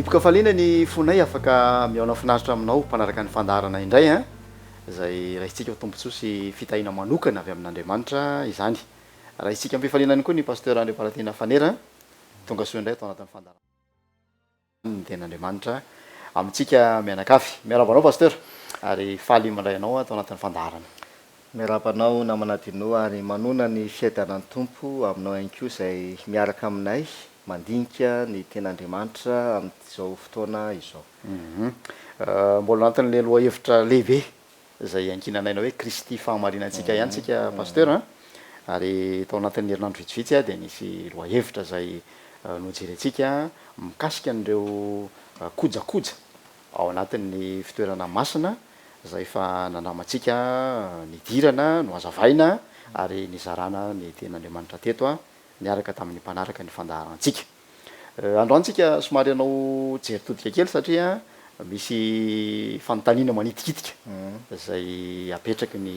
Hipoka-kafaliana ny fonay afaka mihaona finaritra aminao mpanaraka ny fandaharana indray an, izay raisintsika ho tombontsoa sy fitahiana manokana avy amin'Andriamanitra izany. Raisintsika am-pifaliana ihany koa ny Pasteur Andriamparatiana Fanera, tonga soa indray ato anatin'ny fandaharana ny Tenin'Andriamanitra amintsika mianakavy. Miarahaba anao Pasteur ary faly mandray anao ato anatin'ny fandaharana. Miarahaba anao namana Dino ary manoana ny fiadanan'ny Tompo aminao ihany koa izay miaraka aminay mandinika ny Tenin'Andriamanitra amin'izao fotoana izao. Mbola anatin'ilay lohahevitra lehibe izay iankinan'aina hoe Kristy fahamarinantsika ihany tsika Pasteur a! Ary tao anatin'ny herinandro vitsivitsy dia nisy lohahevitra izay nojerentsika mikasika an'ireo kojakoja ao anatin'ny fitoerana masina izay efa nandramantsika nidirana, nohazavaina ary nizarana ny Tenin'Andriamanitra teto niaraka tamin'ny mpanaraka ny fandaharantsika. Androany tsika somary hanao jery todika kely satria misy fanontaniana manitikitika izay apetraky ny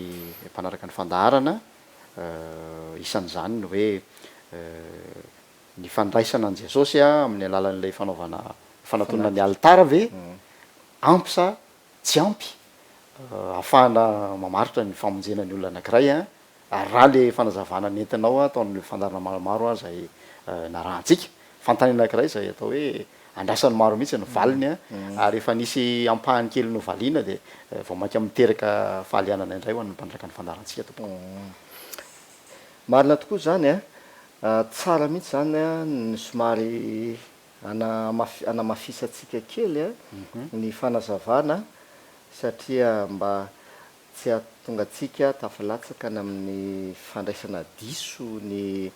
mpanaraka ny fandaharana, isan'izany ny hoe ny fandraisana an'i Jesosy amin'ny alalan'ilay fanaovana fanatonana ny alitara ve ampy sa tsy ampy ahafahana mamaritra ny famonjena ny olona anankiray ary raha le fanazavana nentinao tao amin'ny fandaharana maromaro izay narahantsika, fanontaniana anankiray izay atao hoe andrasan'ny maro mihitsy ny valiny ary efa nisy ampahany kely novaliana dia vao mainka miteraka fahalianana indray ho an'ny mpanaraka ny fandaharantsika tompoko. Marina tokoa izany an! Tsara mihitsy izany ny somary hanamafisantsika kely ny fanazavana satria mba tsy hahatonga antsika tafalatsaka any amin'ny fandraisana diso ny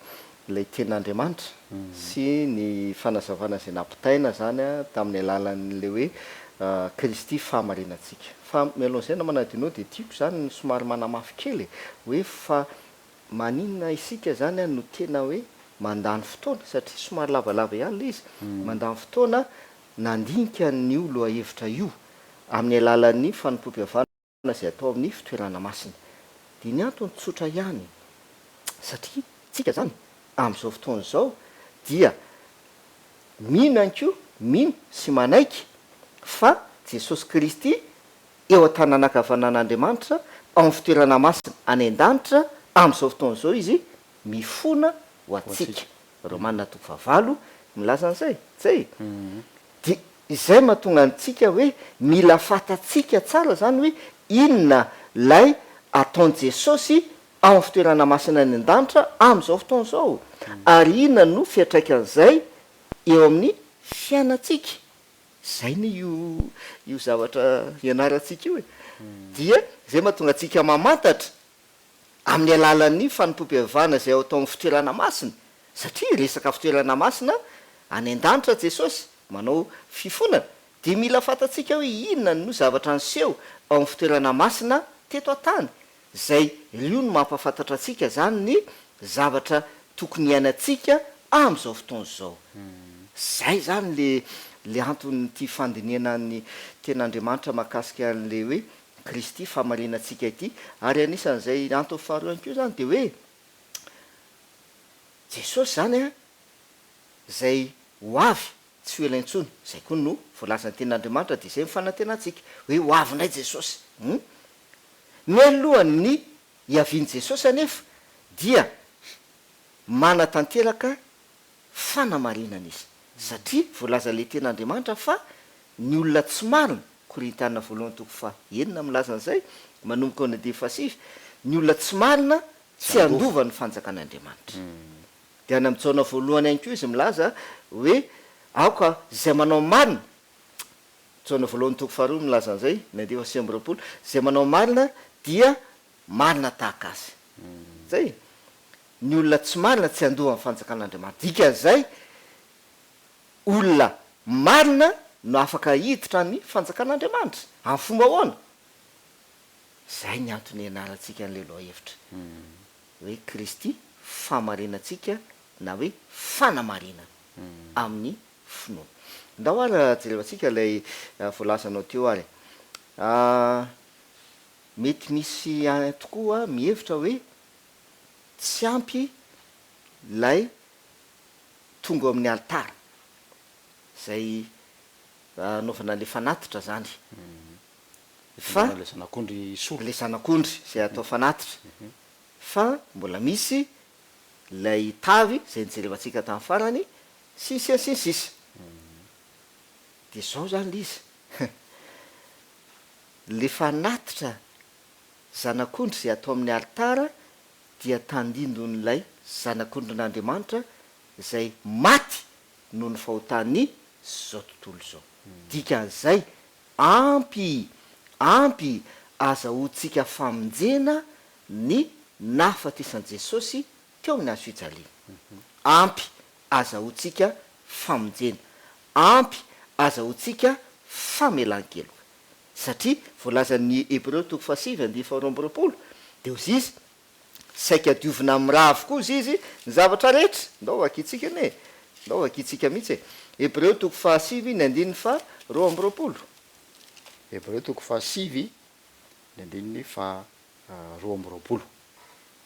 ilay tenin'Andriamanitra sy ny fanazavana izay nampitaina izany tamin'ny alalan'ilay hoe Kristy fahamarinantsika. Fa mialohan'izay namana Dino dia tiako izany ny somary manamafy kely e, hoe fa maninona isika izany no tena hoe mandany fotoana, satria somary lavalava ihany ilay izy, mandany fotoana nandinika an'io lohahevitra io amin'ny alalan'ny fanompoam-pivavahana izay atao amin'ny fitoerana masina. Dia ny antony tsotra ihany, satria tsika izany amin'izao fotoana izao dia mino ihany koa, mino sy manaiky fa Jesosy Kristy eo an-tanan'ankavanan'Andriamanitra ao amin'ny fitoerana masina any an-danitra amin'izao fotoana izao Izy mifona ho antsika. Romana toko fahavalo milaza an'izay, zay? Dia izay mahatonga antsika hoe mila fantatsika tsara izany hoe inona ilay ataon'i Jesosy ao amin'ny fitoerana masina any an-danitra amin'izao fotoana izao, ary inona no fiantraikan'izay eo amin'ny fiainantsika. Izay anie io io zavatra ianarantsika io e. Dia izay mahatonga antsika mamantatra amin'ny alalan'ny fanompoam-pivavahana izay atao amin'ny fitoerana masina, satria resaka fitoerana masina any an-danitra Jesosy manao fifonana, dia mila fantatsika hoe inona no zavatra niseho ao amin'ny fitoerana masina teto an-tany, izay io no mampahafantatra antsika izany ny zavatra tokony hiainantsika amin'izao fotoana izao. Izay izany le le anton'ity fandinihana ny Tenin'Andriamanitra mahakasika an'ilay hoe Kristy fahamarinantsika ity, ary anisan'izay antony faharoa ihany koa izany dia hoe Jesosy izany an, izay ho avy tsy ho ela intsony, izay koa no voalazan'ny tenin'Andriamanitra dia izay no fanantenantsika, hoe ho avy indray Jesosy. Hum. Mialohan'ny hiavian'i Jesosy anefa dia manatanteraka fanamarinana izy, satria voalazan'ilay tenin'Andriamanitra fa ny olona tsy marina, Korintiana voalohany toko faha enina milaza an'izay, manomboka eo amin'ny andininy fahasivy, ny olona tsy marina tsy handova ny fanjakan'Andriamanitra. Dia any amin'ny Jaona voalohany ihany koa izy milaza hoe aoka izay manao marina, Jaona voalohany toko faharoa milaza an'izay, ny andininy faha 29, izay manao marina dia marina tahaka azy. Izay. Ny olona tsy marina tsy handova ny fanjakan'Andriamanitra. Dikan'izay, olona marina no afaka hiditra ny fanjakan'Andriamanitra. Amin'ny fomba ahoana? Izay ny antony ianarantsika an'ilay lohahevitra hoe Kristy fahamarinantsika na hoe fanamarinana amin'ny finoana. Ndao ary jerevantsika ilay voalazanao teo ary. Mety misy tokoa mihevitra hoe tsy ampy ilay tonga eo amin'ny alitara, izay anaovana an'ilay fanatitra izany. Fa. Ilay zanak'ondry hisolo. Ilay zanak'ondry izay atao fanatitra. Fa mbola misy ilay tavy izay nijerevantsika tamin'ny farany, sy ny sisa sy ny sisa. Dia izao izany ilay izy. Ilay fanatitra zanak'ondry izay atao amin'ny alitara dia tandindon'ilay Zanak'ondrin'Andriamanitra izay maty noho ny fahotan'ny izao tontolo izao. Dikan'izay, ampy, ampy azahoantsika famonjena ny nahafatesan'i Jesosy teo amin'ny hazo fijaliana. Ampy azahoantsika famonjena. Ampy azahoantsika famelan-keloka. Satria voalazan'ny Hebreo toko fahasivy andininy faharoa amby 20, dia hozy izy, Saika diovina amin'ny ra avokoa hozy izy ny zavatra rehetra. Ndao vakintsika anie e! Ndao vakintsika mihitsy e! Hebreo toko fahasivy ny andininy faharoa amby 20. Hebreo toko fahasivy ny andininy faharoa amby 20.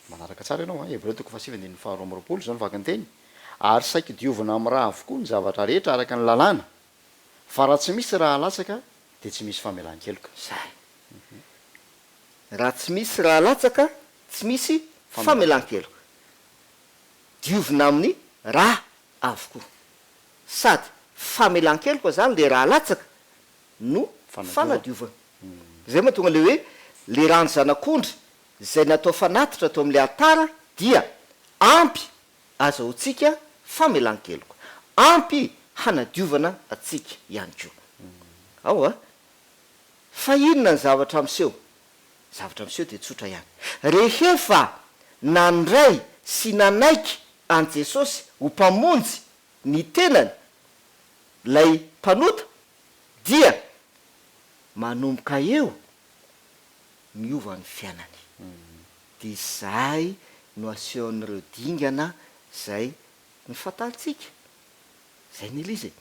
Manaraka tsara ianao an! Hebreo toko fahasivy andininy faharoa amby 20, izao no vakin-teny, Ary saiky diovina amin'ny ra avokoa ny zavatra rehetra araka ny lalàna, Fa raha tsy misy ra alatsaka dia tsy misy famelan-keloka. Zay. Raha tsy misy ra alatsaka, tsy misy famelan-keloka. Diovina amin'ny ra avokoa. Sady famelan-keloka zany le ra alatsaka no fanadiovana. Zay mahatonga le hoe le ran'ny zanak'ondry izay natao fanatitra teo amin'le alitara dia ampy Azahoantsika famelan-keloka. Ampy hanadiovana antsika ihany koa. Ao a! Fa inona ny zavatra miseho? Zavatra miseho dia tsotra ihany. Rehefa nandray sy nanaiky an'i Jesosy ho Mpamonjy ny tenany ilay mpanota dia manomboka eo miova ny fiainany. Dia izay no asehon'ireo dingana izay nofantarintsika. Izay ny ilay izy e.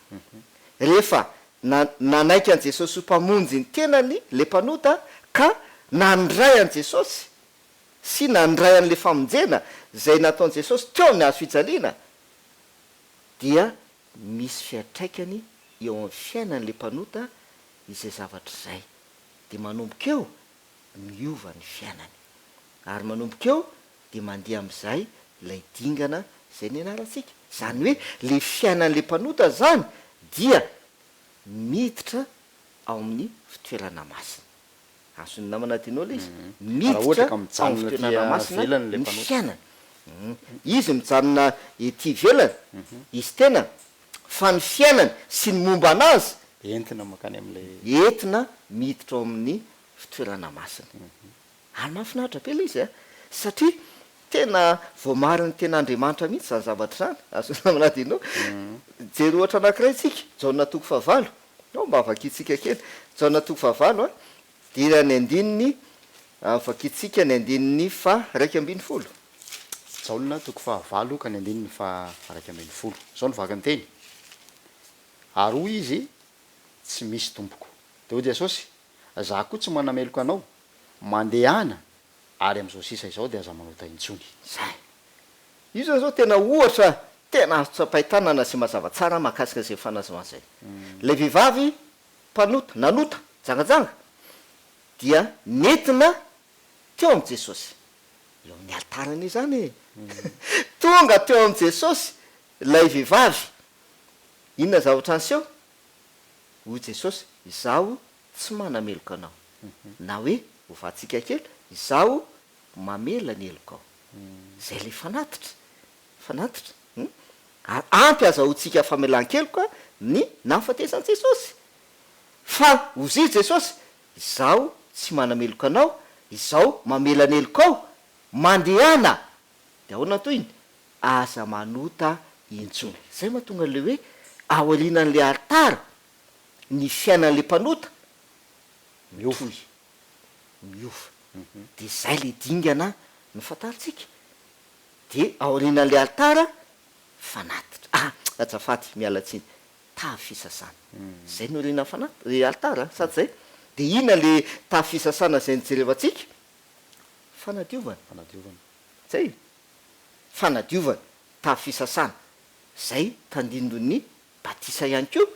Rehefa na, nanaiky an'i Jesosy ho Mpamonjy ny tenany ilay mpanota ka nandray an'i Jesosy sy nandray an'ilay famonjena izay nataon'i Jesosy teo amin'ny hazo fijaliana dia misy fiantraikany eo amin'ny fiainan'ilay mpanota izay zavatra izay. Dia manomboka eo miova ny fiainany. Ary manomboka eo dia mandeha amin'izay ilay dingana izay nianarantsika. Izany hoe ilay fiainan'ilay mpanota izany dia miditra ao amin'ny fitoerana masina. Azon'ny namana adino ilay izy? Raha ohatra Miditra ka ao amin'ny mijanona aty fitoerana masina ivelany ilay ny mpanota. fiainany. Izy mijanona ety ivelany, izy tenany, fa ny fiainany sy ny momba anazy Entina mankany amin'ilay. Entina miditra ao amin'ny fitoerana masina. Ary mahafinaritra be ilay izy a! Satria tena voamarin'ny ten'Andriamanitra mihitsy izany zavatra izany. Azonao namana Dino? Mijery ohatra anankiray isika, Jaona toko fahavalo. Ao mba vakintsika kely. Jaona toko fahavalo a, dia ny andininy, vakintsika ny andininy faha-11. Jaona toko fahavalo ka ny andininy faha-11. Izao no vaky ny teny, Ary hoy izy, Tsy misy, Tompoko. Dia hoy Jesosy, Za koa tsy manameloka anao, mandehana, ary amin'izao sisa izao dia aza manota intsony. Zay. Io zany zao tena ohatra tena azo tsapain-tanana sy mazava tsara mahakasika izay fanazavana izay. Ilay vehivavy mpanota, nanota, jangajanga, dia nentina teo amin'i Jesosy. Eo amin'ny alitara anie izany e! Tonga teo amin'i Jesosy ilay vehivavy. Inona zavatra niseho? Hoy Jesosy, Izaho tsy manameloka anao. Na hoe, ovantsika kely, Izaho mamela ny helokao. Izay ilay fanatitra. Fanatitra. Hum. Ary ampy azahoantsika famelan-keloka ny nahafatesan'i Jesosy. Fa hozy Jesosy, Izaho tsy manameloka anao, Izaho mamela ny helokao. Mandehana! Dia ahoana ny tohiny? Aza manota intsony. Izay mahatonga an'ilay hoe aorianan'ilay alitara, ny fiainan'ilay mpanota mitohy, miova. Dia izay ilay dingana nofantarintsika. Dia aorianan'ilay alitara, fanatitra. Ah, azafady, miala tsiny. Tavy fisasana. Izay no aorianan'ny fanat-, ilay alitara, sa tsy izay? Dia inona ilay tavy fisasana izay nojerevantsika? Fanadiovana. Fanadiovana. Izay. Fanadiovana, tavy fisasana, izay tandindon'ny batisa ihany koa.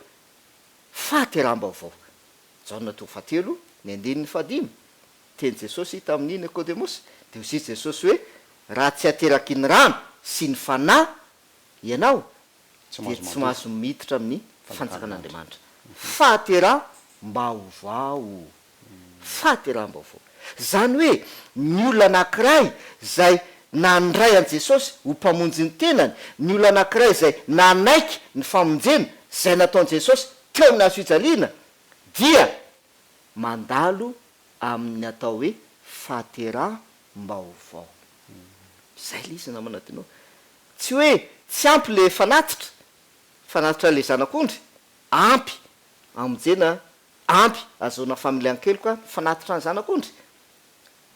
Fahateraham-baovao. Jaona toko fahatelo, ny andininy fahadimy. Teny Jesosy tamin'i Nikodemosy, dia hoy Jesosy hoe, Raha tsy ateraky ny rano sy ny Fanahy ianao, dia tsy mahazo miditra amin'ny fanjakan'Andriamanitra. Fahateraham-baovao. Fahateraham-baovao. Izany hoe, ny olona anankiray izay nandray an'i Jesosy ho Mpamonjy ny tenany, ny olona anankiray izay nanaiky ny famonjena izay nataon'i Jesosy teo amin'ny hazo fijaliana, dia mandalo amin'ny atao hoe fahateraham-baovao. Izay ilay izy namana Dino. Tsy hoe tsy ampy ilay fanatitra, fanatitra ilay zanak'ondry, ampy hamonjena, ampy ahazoana familian-keloka ny fanatitra ny zanak'ondry,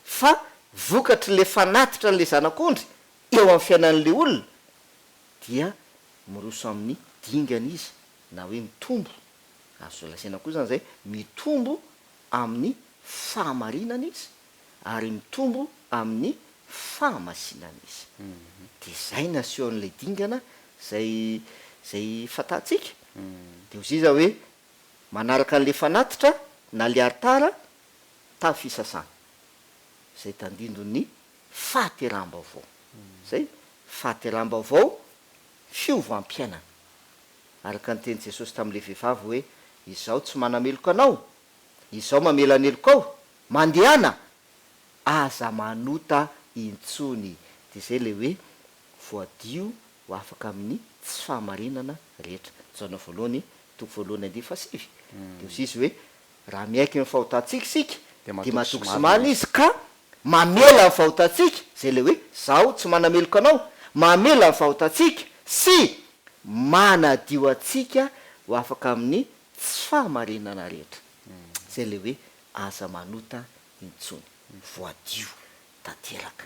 fa vokatr'ilay fanatitra an'ilay zanak'ondry eo amin'ny fiainan'ilay olona dia miroso amin'ny dingana izy na hoe mitombo, azo lazaina koa izany izay, mitombo amin'ny fahamarinana izy ary mitombo amin'ny fahamasinana izy. Dia izay no asehon'ilay dingana izay izay fantatsika. Dia hoy izy hoe manaraka an'ilay fanatitra na ilay alitara tavy fisasana, izay tandindon'ny fahateraham-baovao. Izay, fahateraham-baovao, fiovam-piainana. Araka ny tenin'i Jesosy tamin'ilay vehivavy hoe, Izaho tsy manameloka anao, Izaho mamela ny helokao, mandehana, aza manota intsony. Dia izay ilay hoe voadio ho afaka amin'ny tsy fahamarinana rehetra. Jaona voalohany toko voalohany andininy fahasivy. Dia hoy izy hoe, Raha miaiky ny fahotantsika isika, dia mahatoky sy marina Izy ka mamela ny fahotantsika, izay ilay hoe, Izaho tsy manameloka anao, mamela ny fahotantsika sy manadio antsika ho afaka amin'ny tsy fahamarinana rehetra. Izay ilay hoe aza manota intsony. Voadio tanteraka.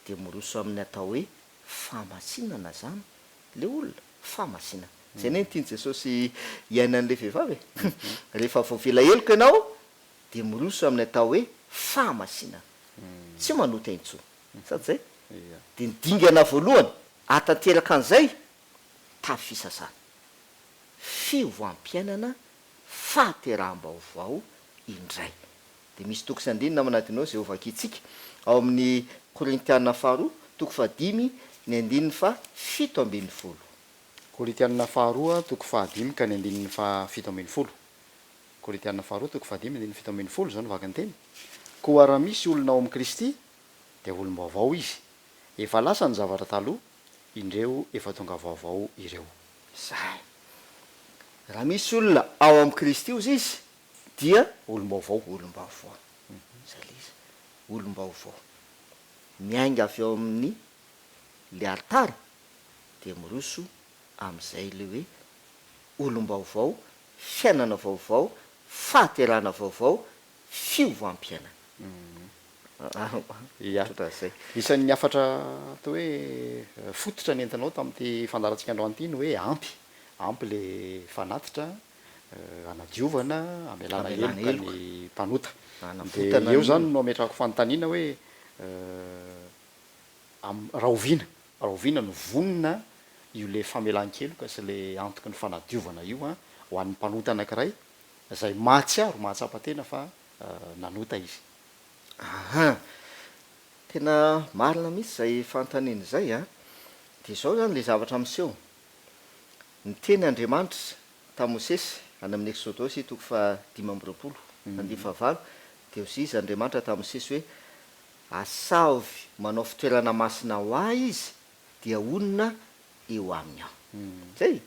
Dia miroso amin'ny atao hoe fahamasinana izany ilay olona. Fahamasinana. Izay anie no tian'i Jesosy hiainan'ilay vehivavy e. Rehefa voavela heloka ianao dia miroso amin'ny atao hoe fahamasinana. Tsy manota intsony. Sa tsy izay? Dia ny dingana voalohany hahatanteraka an'izay, tavy fisasana. Fiovam-piainana, fahateraham-baovao indray. Dia misy toko sy andininy namana adinao izay hovakintsika ao amin'ny Korintiana faharoa, toko fahadimy, ny andininy faha 17. Korintiana faharoa, toko fahadimy ka ny andininy faha 17. Korintiana faharoa, toko fahadimy, andininy 17, izao no vakin-teny, Koa raha misy olona ao amin'i Kristy, dia olom-baovao izy, efa lasa ny zavatra taloha, indreo efa tonga vaovao ireo. Izay. Raha misy olona ao amin'i Kristy hozy izy, dia Olom-baovao. olom-baovao. Izay ilay izy. Olom-baovao. Miainga avy ao amin'ny ilay alitara dia miroso amin'izay ilay hoe olom-baovao, fiainana vaovao, fahaterahana vaovao, fiovam-piainana. Ia. Ohatran'izay. Isan'ny hafatra atao hoe fototra nentinao tamin'ity fandaharantsika androany ity ny hoe ampy. Ampy ilay fanatitra hanadiovana, hamelana Hamelana heloka heloka. ny mpanota. Dia Hanavotana eo ny izany olona. no ametrahako fanontaniana hoe am- rahoviana, rahoviana no vonona io ilay famelan-keloka sy ilay antoky ny fanadiovana io an, ho an'ny mpanota anankiray izay mahatsiaro, mahatsapa tena fa nanota izy. Aha! Tena marina mihitsy izay fanontaniana izay an! Dia izao izany ilay zavatra miseho, Niteny Andriamanitra tamin'i Mosesy any amin'ny Eksodosy toko faha 25, andininy fahavalo, dia hoy izy Andriamanitra tamin'i Mosesy hoe, Asaovy manao fitoerana masina ho ahy izy, dia honina eo aminy aho. Izay!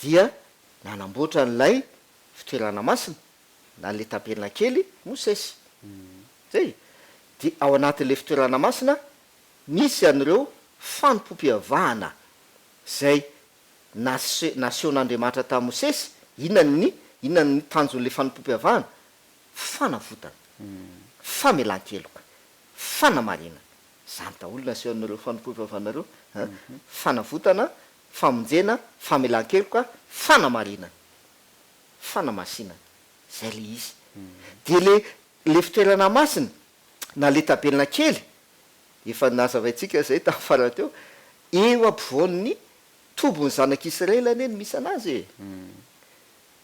Dia nanamboatra an'ilay fitoerana masina, na ilay tabernakely, Mosesy. Izay! Dia ao anatin'ilay fitoerana masina, misy an'ireo fanompoam-pivavahana izay nase, nasehon'Andriamanitra tamin'i Mosesy, inona ny, inona ny tanjon'ilay fanompoam-pivavahana? Fanavotana, famelan-keloka, fanamarinana. Izany daholo no asehon'ireo fanompoam-pivavahana ireo, an, fanavotana, famonjena, famelan-keloka, fanamarinana, fanamasinana. Izay ilay izy. Dia ilay, ilay fitoerana masina, na ilay tabernakely, Efa nazavaintsika izay tamin'ny farany teo, eo ampovoan'ny tobin'ny zanak'Israely anie no misy anazy e!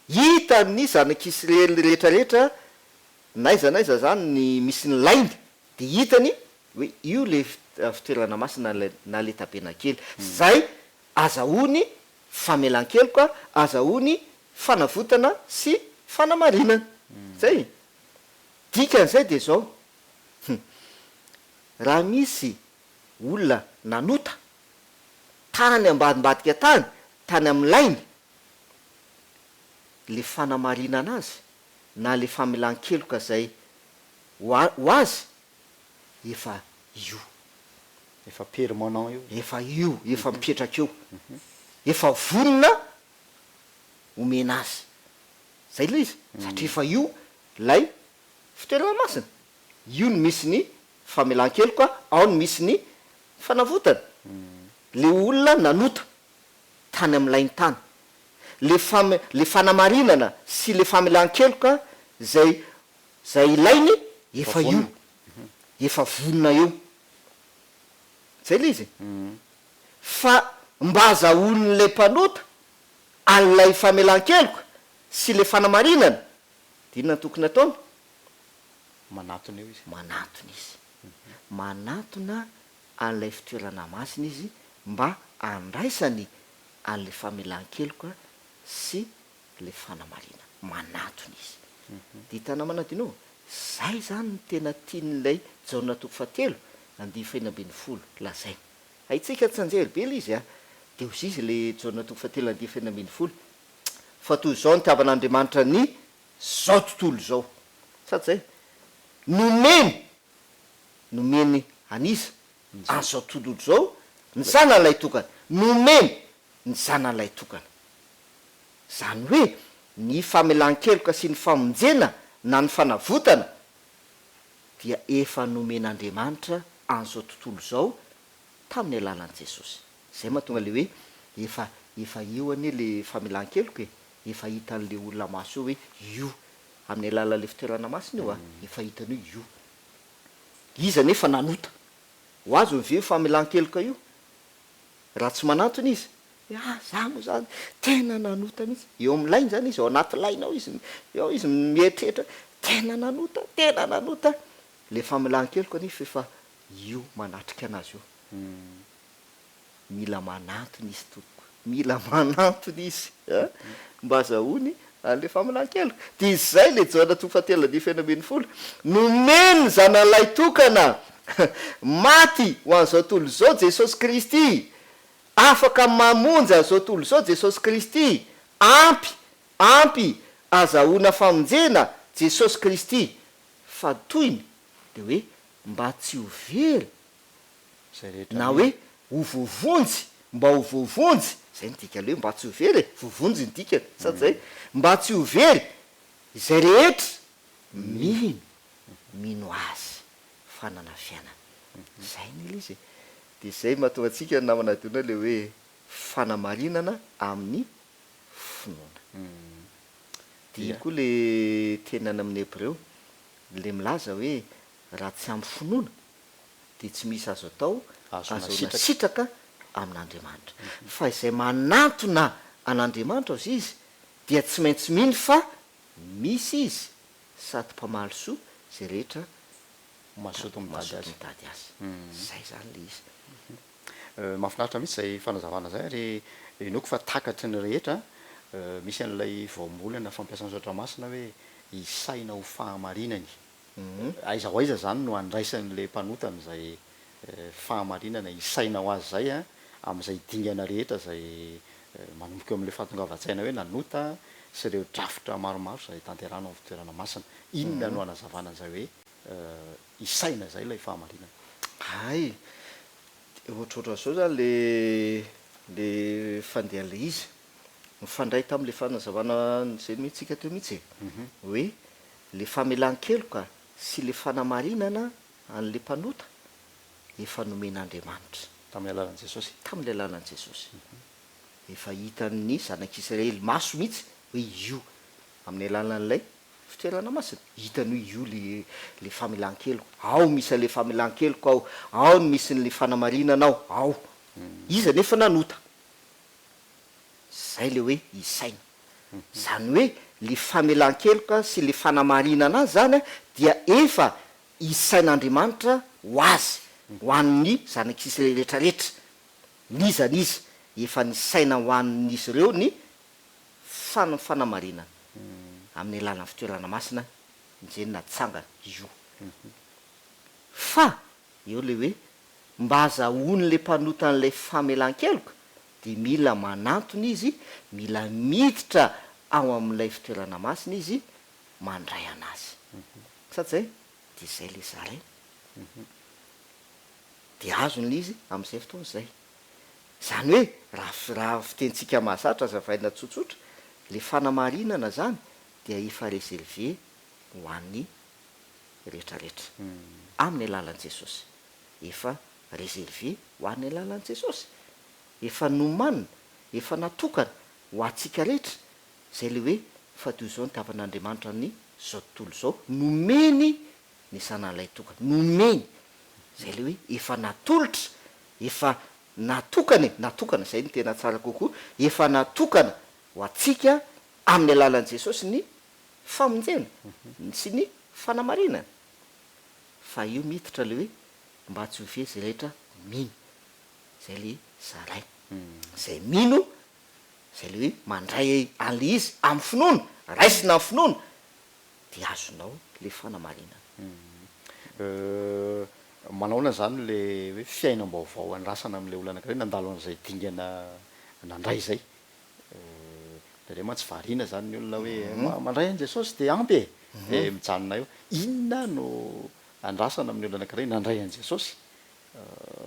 Hitan'ny zanak'Israely rehetrarehetra n'aiza n'aiza zany ny misy ny lainy dia hitany hoe io le fitoerana masina na le tabenakely zay azahoany famelan-keloka, azahoany fanavotana sy fanamarinana. Zay. Dikan'izay dia zao, hum, raha misy olona nanota tany ambadimbadika tany, tany amin'ny lainy, le fanamarinana azy na le famelan-keloka zay ho ho azy efa io. Efa permanent io. Efa io, efa mipetraka eo. Efa vonona omena azy. Zay ilay izy, satria efa io ilay fitoerana masina. Io no misy ny famelan-keloka, ao no misy ny fanavotana. Le olona nanota tany amin'ny lainy tany. Le fam- le fanamarinana sy le famelan-keloka zay zay ilainy Efa efa io, vonona. efa vonona eo. Zay le izy e. Fa mba azahoan'ilay mpanota an'ilay famelan-keloka sy ilay fanamarinana, dia inona no tokony ataony? Manatona eo izy. Manatona izy. Manatona an'ilay fitoerana masina izy mba handraisany an'ilay famelan-keloka sy ilay fanamarinana. Manatona izy. Dia hitanao manadino? Izay izany no tena tian'ilay Jaona toko fahatelo andininy fahenina ambinifolo lazaina. Haintsika tsianjery be ilay izy a! Dia hozy izy ilay Jaona toko fahatelo andininy fahenina ambinifolo, Fa toy izao nitiavan'Andriamanitra ny zao tontolo izao. Sa tsy izay? Nomeny, nomeny an'iza? An'izao tontolo izao, ny Zanany Lahitokana. Nomeny ny Zanany Lahitokana. Izany hoe, ny famelan-keloka sy ny famonjena na ny fanavotana dia efa nomen'Andriamanitra an'izao tontolo izao tamin'ny alalan'i Jesosy. Izay mahatonga ilay hoe efa efa eo anie ilay famelan-keloka e, efa hitan'ilay olona maso eo hoe io, amin'ny alalan'ilay fitoerana masina io a, efa hitany hoe io. Iza anefa nanota? Ho azony ve io famelan-keloka io raha tsy manantona izy? Hoe ah za moa zany tena nanota mihitsy, eo amin'ny lainy zany izy, ao anaty lainy ao izy, ao izy mieritreritra hoe tena nanota, tena nanota, le famelan-keloka anefa efa io manatrika anazy io, mila manantona izy tompoko, mila manantona izy a, mba azahoany an'le famelan-keloka, dia izay le Jaona toko fahatelo andininy fahenina ambinifolo, nomeny ny zanany tokana, maty ho an'izao tontolo izao Jesosy Kristy, Afaka mamonjy an'izao tontolo izao Jesosy Kristy, ampy, ampy azahoana famonjena Jesosy Kristy, fa tohiny dia hoe mba tsy ho very Izay rehetra na mino. hoe ho voavonjy, mba ho voavonjy, izay no dikan'ilay hoe mba tsy ho very e, voavonjy ny dikany, sa tsy izay? Mba tsy ho very izay rehetra mino, mino Azy, fanana fiainana. Izay anie ilay izy e. Dia izay mahatonga antsika namana Dona ilay hoe fanamarinana amin'ny finoana. Dia iny koa ilay teny any amin'ny Hebreo, ilay milaza hoe raha tsy amin'ny finoana dia tsy misy azo atao ahazoana sitraka amin'Andriamanitra. Fa izay manantona an'Andriamanitra hozy izy dia tsy maintsy mino fa misy Izy sady mpamaly soa izay rehetra Mazoto mitady azy. Mazoto mitady azy. Zay zany le izy. Mahafinaritra mihitsy izay fanazavana izay ary inoako fa takatry ny rehetra. Misy an'ilay voambolana fampiasan'ny soratra masina hoe isaina ho fahamarinany. Aiza ho aiza izany no andraisan'ilay mpanota an'izay fahamarinana isaina ho azy izay amin'izay dingana rehetra izay manomboka eo amin'ilay fahatongavan-tsaina hoe nanota sy ireo drafitra maromaro izay tanterahana ao amin'ny fitoerana masina. Inona no hanazavana an'izay hoe isaina izay ilay fahamarinana? Hay, ohatrohatran'izao izany le le fandehan'ilay izy. Mifandray tamin'ilay fanazavana izay nomentsika teo mihitsy e. Hoe le famelan-keloka sy le fanamarinana an'ilay mpanota efa nomen'Andriamanitra. Tamin'ny alalan'i Jesosy. Tamin'ny alalan'i Jesosy. Efa hitan'ny zanak'Israely maso mihitsy hoe io, amin'ny alalan'ilay fitoerana masina. Hitany hoe io le le famelan-keloka. Ao misy an'ilay famelan-keloka ao, ao no misy an'ilay fanamarinana ao, ao. Iza anefa nanota? Izay ilay hoe isaina. Izany hoe le famelan-keloka sy le fanamarinana azy izany dia efa isain'Andriamanitra ho azy, ho an'ny zanak'Israely rehetrarehetra, n'iza n'iza, efa nisaina ho an'izy ireo ny fan fanamarinana amin'ny alalan'ny fitoerana masina izay natsangana io. Fa eo ilay hoe mba azahoan'ilay mpanota an'ilay famelan-keloka dia mila manantona izy, mila miditra ao amin'ilay fitoerana masina izy mandray an'azy. Sa tsy zay? Dia izay ilay zaraina. Dia azony ilay izy amin'izay fotoana izay. Izany hoe raha raha fitenintsika mahazatra hazavaina tsotsotra, ilay fanamarinana izany dia efa reservé ho an'ny rehetrarehetra. Amin'ny alalan'i Jesosy. Efa reservé ho an'ny alalan'i Jesosy. Efa nomanina, efa natokana ho antsika rehetra, izay ilay hoe fa toy izao ny tavan'Andriamanitra ny izao tontolo izao, nomeny ny Zanany Lahitokana, nomeny, izay ilay hoe efa natolotra, efa natokana e, natokana, izay no tena tsara kokoa, efa natokana ho antsika amin'ny alalan'i Jesosy ny famonjena sy ny fanamarinana, fa io miditra ilay hoe mba tsy ho very izay rehetra mino. Zay le zaraina. Zay mino, zay le hoe mandray an'le izy amin'ny finoana, raisina amin'ny finoana, dia azonao le fanamarinana. Manahoana izany le hoe fiainam-baovao andrasana amin'ilay olona anankiray nandalo an'izay dingana nandray izay? Indraindray mantsy variana izany ny olona hoe mandray an'i Jesosy dia ampy e! Dia mijanona eo. Inona no andrasana amin'ny olona anankiray nandray an'i Jesosy?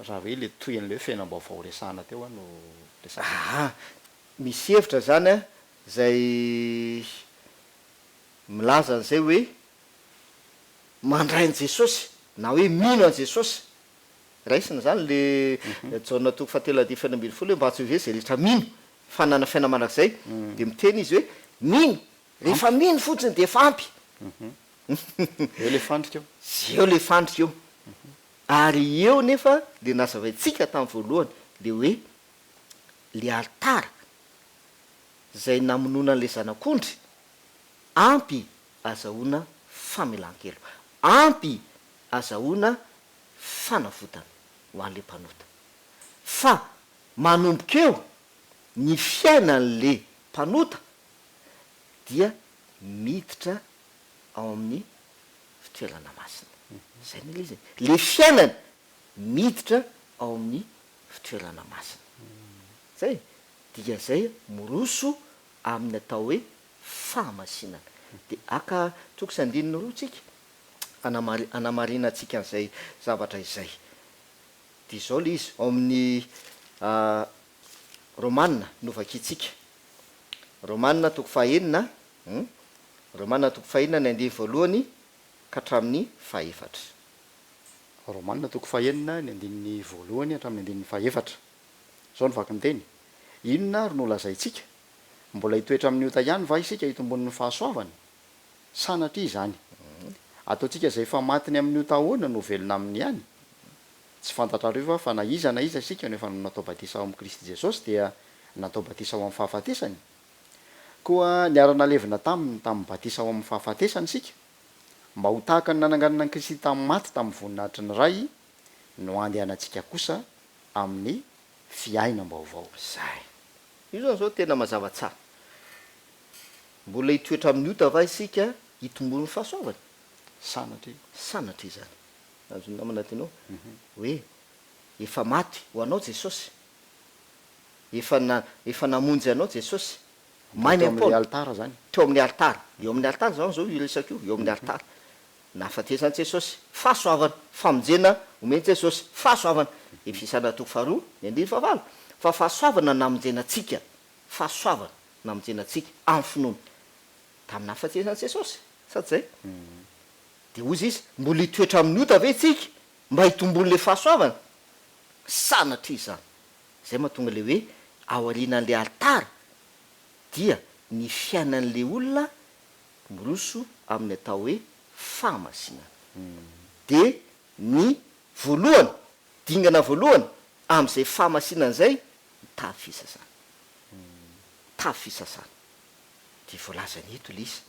Raha hoe le tohin'ilay hoe fiainam-baovao resahana teo no resahana. Aa! Misy hevitra zany an, zay milaza an'izay hoe mandray an'i Jesosy na hoe mino an'i Jesosy. Raisina zany le Jaona toko fahatelo andininy fahenina 16 hoe mba tsy ho very zay rehetra mino fa hanana fiainana mandrakizay. Dia miteny izy hoe mino, rehefa mino fotsiny dia efa ampy. Eo le fandrika eo. Eo le fandrika eo. Ary eo nefa le nazavaintsika tamin'ny voalohany le hoe le alitara zay namonoana an'le zanak'ondry ampy azahoana famelan-keloka, ampy azahoana fanavotana ho an'le mpanota. Fa manomboka eo ny fiainan'le mpanota dia miditra ao amin'ny fitoerana masina. Izay anie ilay izy e. Ilay fiainana miditra ao amin'ny fitoerana masina. Izay e. Dikan'izay miroso amin'ny atao hoe fahamasinana. Dia haka toko sy andininy roa tsika hanamari- hanamarinantsika an'izay zavatra izay. Dia izao ilay izy, ao amin'ny Romana no vakintsika. Romana toko fahaenina, Romana toko fahenina ny andininy voalohany ka hatramin'ny fahefatra. Romana toko fahenina ny andininy voalohany hatramin'ny andininy fahefatra. Izao no vaky ny teny, Inona ary no holazaintsika? Mbola hitoetra amin'ny ota ihany va isika hitomboan'ny fahasoavana? Sanatria izany! Ataontsika izay efa maty ny amin'ny ota ahoana no ho velona aminy ihany? Tsy fantatrareo va fa na iza na iza isika no efa natao batisa ao amin'i Kristy Jesosy dia natao batisa ho amin'ny fahafatesany? Koa niara-nalevina taminy tamin'ny batisa ho amin'ny fahafatesana isika, mba ho tahaka ny nananganana an'i Kristy tamin'ny maty tamin'ny voninahitry ny Ray, no handehanantsika kosa amin'ny fiainam-baovao. Izay. Io izany izao tena mazava tsara. Mbola hitoetra amin'ny ota va isika hitomboan'ny fahasoavana? Sanatria. Sanatria izany. Azon'ny namana tianao hoe efa maty ho anao Jesosy. Efa na, efa namonjy anao Jesosy. May Teo amin'ilay alitara izany. Teo amin'ny alitara. Eo amin'ny alitara izany izao io resaka io, eo amin'ny alitara. Nahafatesan'i Jesosy. Fahasoavana, famonjena omen'i Jesosy. Fahasoavana. Efesana toko faharoa, ny andininy fahavalo. Fa fahasoavana namonjena antsika. Fahasoavana namonjena antsika amin'ny finoana. Tamin'ny nahafatesan'i Jesosy. Sa tsy izay? Dia hozy izy, mbola hitoetra amin'ny ota ve isika mba hitomboan'ilay fahasoavana? Sanatria izany. Izay mahatonga ilay hoe aorianan'ilay alitara dia ny fiainan'ilay olona miroso amin'ny atao hoe fahamasinana. Dia ny voalohany, dingana voalohany amin'izay fahamasinana izay ny tavy fisasana. Tavy fisasana. Dia voalazany eto ilay izy.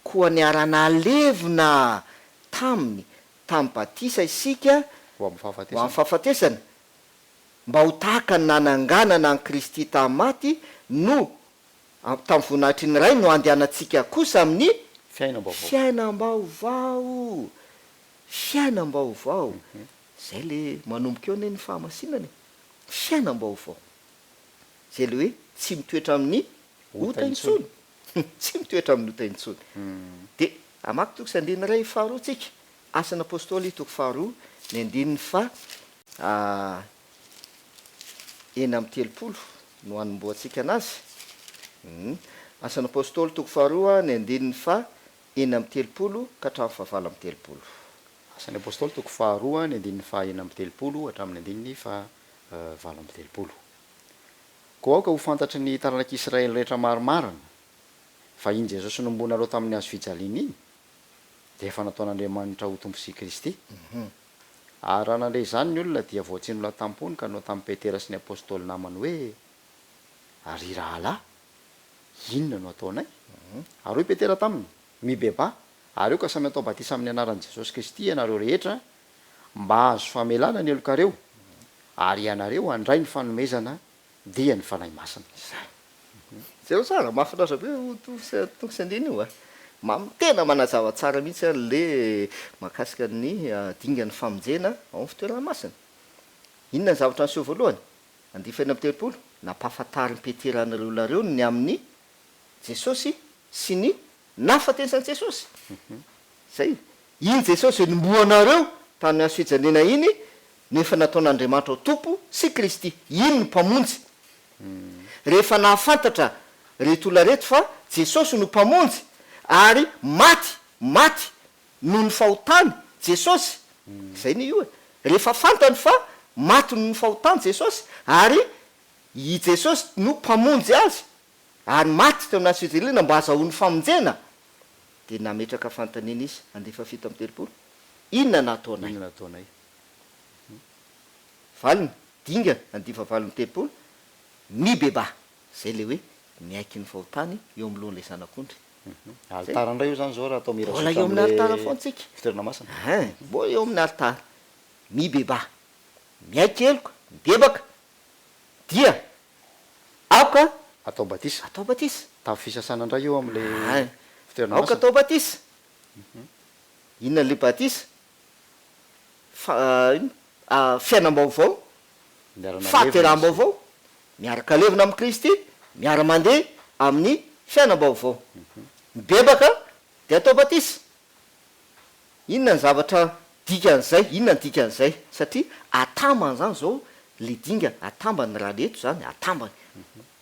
Koa niara-nalevina taminy tamin'ny batisa isika Ho amin'ny ho amin'ny fahafatesana. fahafatesana, mba ho tahaka ny nananganana an'i Kristy tamin'ny maty no, tamin'ny voninahitry ny Ray no handehanantsika kosa amin'ny Fiainam-baovao. fiainam-baovao. Fiainam-baovao. Izay ilay manomboka eo anie ny fahamasinana e. Fiainam-baovao. Izay ilay hoe tsy mitoetra amin'ny Ota ota intsony. intsony. Tsy mitoetra amin'ny ota intsony. Dia hamaky toko sy andininy iray faharoa tsika. Asan'ny Apostoly toko faharoa ny andininy faha 36 no hanombohantsika anazy. Asan'ny Apostoly toko faharoa ny andininy faha 36 ka hatramin'ny faha 38. Asan'ny Apostoly toko faharoa ny andininy faha 36 hatramin'ny andininy faha 38. Koa aoka ho fantatry ny taranak'Israely rehetra marimarina, fa iny Jesosy nombonareo tamin'ny hazo fijaliana iny, dia efa nataon'Andriamanitra ho Tompo sy Kristy. Ary raha nandre izany ny olona, dia voatsindrona tam-pony ka nanao tamin'i Petera sy ny apostoly namany hoe, Ry rahalahy, inona no hataonay? Ary hoy Petera taminy, Mibebaha, ary aoka samy hatao batisa amin'ny anaran'i Jesosy Kristy ianareo rehetra, mba hahazo famelana ny helokareo, ary ianareo handray ny fanomezana, dia ny Fanahy Masina. Izany. Jereo tsara, mahafinaritra be io toko sy andininy io a! Mam, tena manazava tsara mihitsy le mahakasika ny dingan'ny famonjena ao amin'ny fitoerana masina. Inona ny zavatra niseho voalohany? Andiany fahenina amby 30, nampahafantarin'i Petera an'ireo olona ireo ny amin'i Jesosy sy ny nahafatesan'i Jesosy. Izay. Iny Jesosy izay nombohanareo tamin'ny hazo fijaliana iny no efa nataon'Andriamanitra ho Tompo sy Kristy. Iny no Mpamonjy. Rehefa nahafantatra ireto olona ireto fa Jesosy no Mpamonjy ary maty, maty noho ny fahotany Jesosy, izay anie io e. Rehefa fantany fa maty noho ny fahotany Jesosy ary i Jesosy no Mpamonjy azy ary maty teo amin'ny hazo fijaliana mba hahazahoany famonjena, dia nametraka fanontaniana izy, andiany faha 37, Inona no hataonay? Inona no hataonay? Valiny, dingana, andiany faha 38, Mibebaha, izay ilay hoe miaiky ny fahotany eo amlohan'ilay Zanak'ondry. Izay. Alitara indray io izany izao raha atao mira Mbola zotra eo amin'ny alitara amin'ilay foana tsika. fitoerana masina. Ein, mbola eo amin'ny alitara. Mibebaha. Miaiky heloka, mibebaka, dia Aoka Atao batisa. atao batisa. Tavy fisasana indray io amin'ilay Ein. fitoerana Aoka masina. atao batisa. Inona ilay batisa? Fa, inona? Ah, fiainam-baovao, Miara-nalevina sy. fahateraham-baovao, miaraka levona amin'i Kristy, miara-mandeha amin'ny fiainam-baovao. Mibebaka dia atao batisa. Inona ny zavatra dikan'izay? Inona ny dikan'izay? Satria atambany izany izao ilay dingana, atambany raha le eto izany, atambany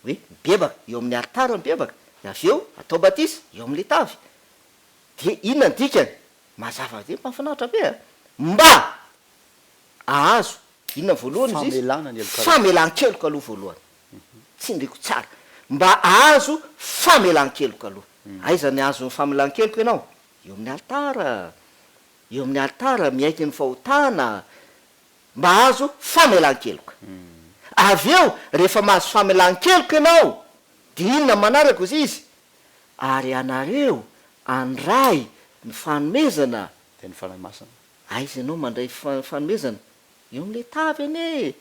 hoe mibebaka eo amin'ny alitara mibebaka, dia avy eo atao batisa eo amin'ilay tavy. Dia inona ny dikany? Mazava be, mahafinaritra be a! Mba ahazo inona voalohany izy izy? Famelana ny heloka rehetra. Famelan-keloka aloha voalohany. Tsindriko tsara. Mba ahazo famelan-keloka aloha. Aiza ny ahazo ny famelan-keloka ianao? Eo amin'ny alitara, eo amin'ny alitara miaiky ny fahotana mba hahazo famelan-keloka. Avy eo, rehefa mahazo famelan-keloka ianao, dia inona manaraka hozy izy? Ary ianareo handray ny fanomezana. Dia ny Fanahy Masina. Aiza ianao mandray fanomezana? Eo amin'ilay tavy anie e!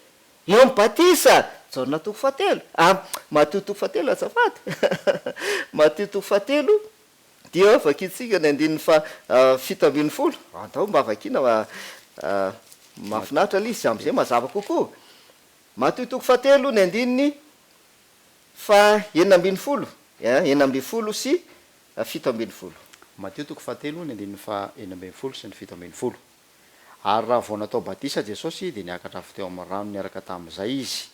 Eo amin'ny batisa! Jaona toko fahatelo, ah, Matio toko fahatelo azafady! Matio toko fahatelo Dia vakintsika ny andininy faha 17. Andao mba vakiana fa mahafinaritra ilay izy amin'izay mazava kokoa. Matio toko fahatelo ny andininy faha 16, 16 sy 17. Matio toko fahatelo ny andininy faha 16 sy ny 17. Ary raha vao natao batisa Jesosy dia niakatra avy teo amin'ny rano niaraka tamin'izay Izy,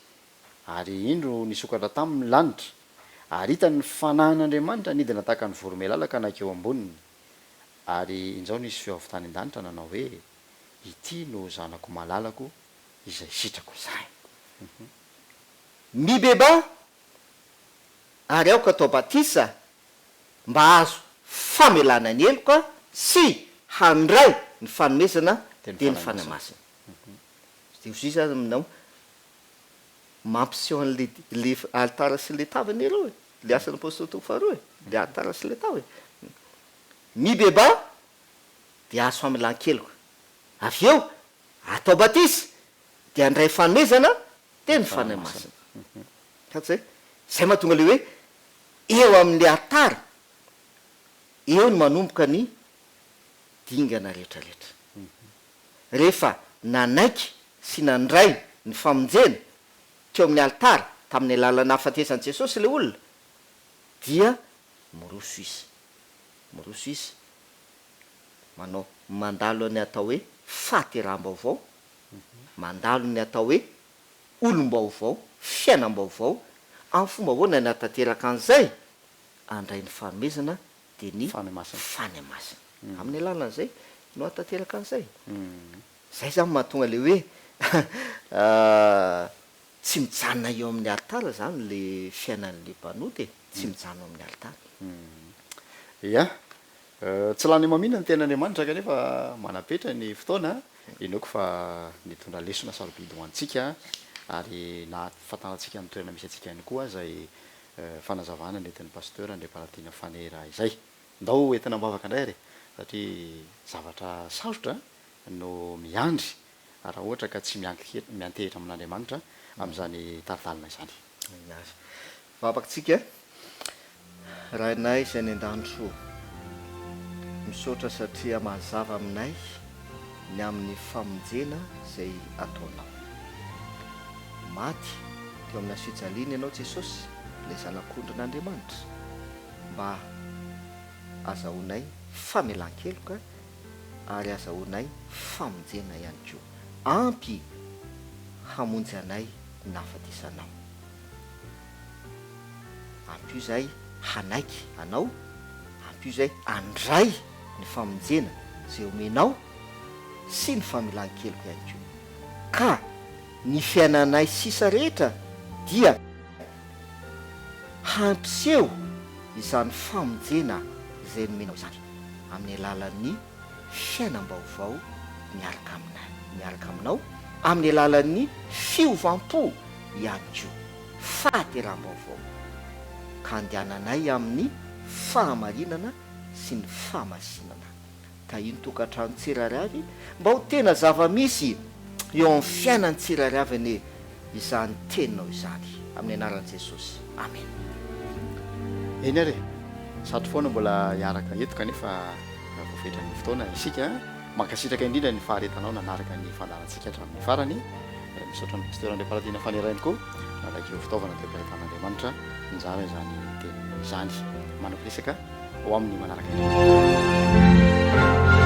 ary indro nisokatra taminy ny lanitra, Ary hitany ny Fanahin'Andriamanitra nidina tahaka ny voromailala ka nankeo amboniny. Ary injao nisy feo avy tany an-danitra nanao hoe, Ity no Zanako malalako, izay sitrako. Izay. Mibebaha ary aoka atao batisa mba hahazo famelana ny heloka sy handray ny fanomezana Dia ny dia ny Fanahy Fanahy Masina. Masina. Dia hoy izy aminao, Mampiseho an'le le alitara sy le tavy anie ireo e! Le asan'ny apostoly toko faharoa e! Le alitara sy le tao e. Mibebaha dia azo famelan-keloka. Avy eo atao batisa dia handray fanomezana dia ny Fanahy Masina. Hitantsika zay? Zay mahatonga le hoe eo amin'le alitara eo no manomboka ny dingana rehetra rehetra. Rehefa nanaiky sy nandray ny famonjena teo amin'ny alitara tamin'ny alalan'ny nahafatesan'i Jesosy ilay olona dia miroso izy. Miroso izy manao mandalo ny atao hoe fahateraham-baovao, mandalo ny atao hoe olom-baovao, fiainam-baovao, amin'ny fomba ahoana ny hahatanteraka an'izay? Handray ny fanomezana dia ny Fanahy Masina. Fanahy Masina. Amin'ny alalan'izay no hahatanteraka an'izay. Izay izany mahatonga ilay hoe tsy mijanona eo amin'ny alitara izany ilay fiainan'ilay mpanota e, tsy mijanona eo amin'ny alitara. Ia. Tsy lany hamamiana ny tenin'Andriamanitra kanefa manapetra ny fotoana, inoako fa nitondra lesona sarobidy ho antsika ary nahafantarantsika ny toerana misy antsika ihany koa izay fanazavana nentin'ny Pasteur Andriamparatiana Fanera izay. Ndao entina am-bavaka indray ary e, satria zavatra sarotra no miandry raha ohatra ka tsy miantehitra amin'Andriamanitra amin'izany tari-dalana izany. Amen. Vavaka-tsika. Rainay izay any an-danitra o, misaotra satria mazava aminay ny amin'ny famonjena izay ataonao. Maty teo amin'ny hazofijaliana Ianao Jesosy, ilay Zanak'ondrin'Andriamanitra, mba azahoanay famelan-keloka ary azahoanay famonjena ihany koa. Ampy hamonjy anay ny nahafatesanao. Ampio izahay hanaiky Anao, ampio izahay handray ny famonjena izay omenao sy ny famelan-keloka ihany koa. Ka ny fiainanay sisa rehetra dia hampiseho izany famonjena izay nomenao izany amin'ny alalan'ny fiainam-baovao miaraka aminay, miaraka aminao, amin'ny alalan'ny fiovam-po ihany koa, fahateraham-baovao, ka andehananay amin'ny fahamarinana sy ny fahamasinana. Tahio ny tokantrano tsirairay avy mba ho tena zava-misy eo amin'ny fiainan'ny tsirairay avy anie izany teninao izany. Amin'ny anaran'i Jesosy. Amena. Eny ary e! Satry foana mbola hiaraka eto kanefa voafetran'ny fotoana isika. Mankasitraka indrindra ny faharetanao nanaraka ny fandaharantsika hatramin'ny farany. Misaotra an'i Pasteur Andriamparadina Fanirainy koa nanaiky ho fitaovana teo am-pelatanan'Andriamanitra nizara izany teny izany. Manam-piresaka ho amin'ny manaraka indray.